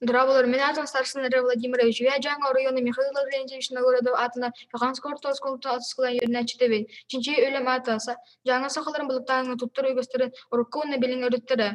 Дорооболор, мин аатым Старшин Андрей Владимирович. Үөһээ Дьааҥы оройуона Михаил Лаврентьевич Новгородов аатынан Хаханскай орто оскуолатын оскуолатын үөрэнээччитэбин. Чинчийии үлэм аата Дьааҥы сахаларын балыктааһыҥҥа туттар үгэстэрин урукку уонна билиҥҥи өрүттэрэ.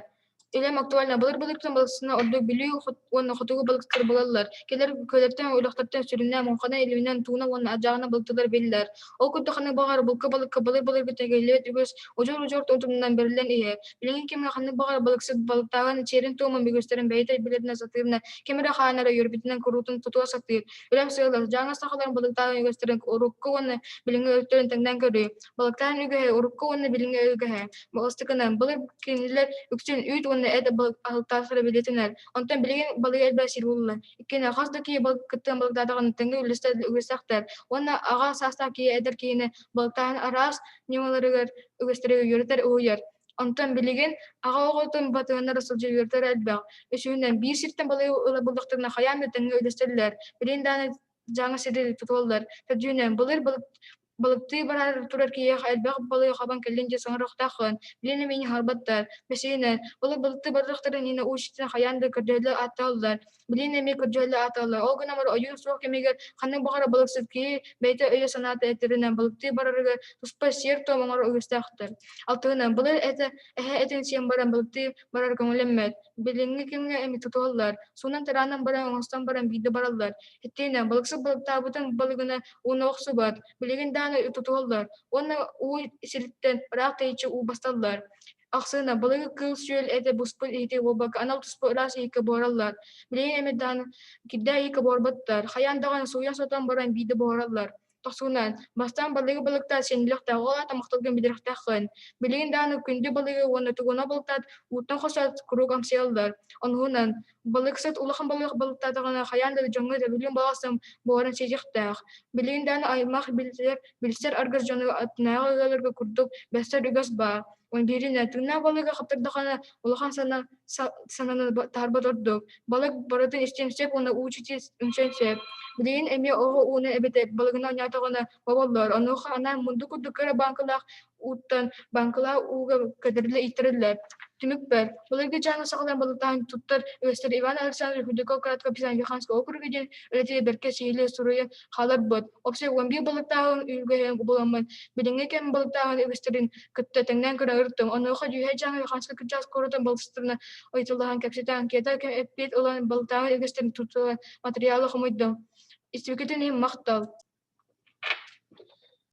Үлэм актуальна былыр-былыргыттан балыксытынан ордук Бүлүү уонна хотугу балыктар булаллар. Кинилэр күөллэртэн, үрэхтэртэн сүрүннээн муҥханан, илиминэн, туунан уонна адьааҕынан балыктыыллар биллэр. Ол курдук ханнык баҕарар булка балыкка былыр-былыргыттан кэлиллибит үгэс удьуор-удьуор утумунан бэриллэн иһэр. Билиҥҥи кэмҥэ ханнык баҕарар балыксыт балыктааҕын сиэрин-туомун үгэстэрин бэйэтэ билэринэн сатыырынан, ким эрэ хаанара үөрбүтүнэн куруутун тутуа сатыыр. Үлэм сыала Дьааҥы сахаларын балыктааҕын үгэстэрин урукку уонна билиҥҥи өрүттэрин тэҥнээн көрүү. Балыктааһын үгэһэ урукку уонна билиҥҥи үгэһэ. Бастакынан, былыр кинилэр үксүн үүт уонна эт аһылыктаахтара бэлиэтэнэр. Онтон билигин балыгы элбэх сир булуллар. Иккиһинэн, хас да киһи кыттыган балыктаатаҕына тэҥҥэ үллэстэр үгэстээхтэр. Уонна аҕа саастаах киһи эдэр киһини балыктааһын араас ньымаларыгар үгэстэригэр үөрэтэр, уһуйар. Онтон билигин аҕа оҕотун батыһыннара сылдьар үөрэтэр элбэх. Үсүһүнэн, биир сиртэн балыгы ыла буллахтарына хайаан да тэҥҥэ үллэстэллэр. Билигин даҕаны дьаҥа сири туталлар. Төрдүһүнэн, былыр балыктыы бараары турар киһиэхэ элбэх балыгы хабан кэллин диэн саҥарыахтааххын, билин эмиэ хаалбаттар. Бэсиһинэн, былыр балыктыы барыахтарын иннинэ уу иччитин хайаан да көрдөһөллөр ааттааллар. Билин эмиэ көрдөһөллөр ааттааллар. Ол гынан баран ойуун суох кэмигэр ханнык баҕарар балыксыт киһи бэйэтэ өйө-санаата этэринэн балыктыы барарыгар туспа сиэр-туом оҥорор үгэстээхтэр. Алтыһынан, былыр этэ эһэ этин сиэн баран балыктыы барар көҥүллэммэт. Билиҥҥи кэмҥэ эмиэ тутуһаллар. Суунан-тараанан баран оҥостон баран биирдэ бараллар. Итиэннэ балыксыт балыктаабытын балыгына ууну охсубат, билигин даҕаны тутуһаллар уонна уу сириттэн ыраах тэйиччи уу басталлар. Ахсыына балыгы кыыл-сүөл этэ буспут иһити буолбакка анал туспа ыраас иһиккэ буһараллар. Билигин эмэ даҕаны кирдээх иһиккэ буһарбаттар, хайаан даҕаны сууйан-сотон баран биирдэ буһараллар. Тохсугунан, бастаан балыгы балыктаат сиэниллиэхтээх, ол аата махталгын билиэхтээххин. Билигин даҕаны күндү балыгы уонна тугуна балыктаат ууттан хосоот куруук амсайаллар. Онуһунан, балыксыт улахан балык балыктаатаҕына хайаан да дьоҥҥо төбүлүн баҕасым буоран сиэхтээх. Билигин даҕаны аймах билсэр, билсэр аргыс дьону аттынааҕы ыалларга курдук бэстэр үгэс баар. Он бииринэ тыыннаах балыгы хаптардахына улахан сана сананы таһарбат ордук. Балык барытын истиэн сөп уонна уу үҥсэн сөп. Билигин эмиэ оҕо ууну эбэтэр балыгынан оонньоотоҕуна боболлор. Онуоха анаан мунду курдук кыра бааҥкалаах ууттан бааҥкалаах ууга көтөрүллэ ииттэриллэр. Түмүкпэр, былыргы дьааҥы саҕалаан балыктаан туттар үгэстэр Иван Александрович Худяков кратко описание Виханского округа диэн үлэтигэр бэркэ сиһилии суруйан хааларбыт. Уопсай 11 балыктааһын үгэһин буламмын, билиҥҥи кэм балыктааһын үгэстэрин кытта тэҥнээн көрө ырыттым. Онуоха Дьүүһэ Дьааҥы Виханскай кырдьаҕас куоратын балыксыттарына ыйыталаһан кэпсэтэн анкета эппиэт ылан балыктааһын үгэстэрин тутуһан матырыйаалы хомуйдум. Истибиккитин иһин махтал.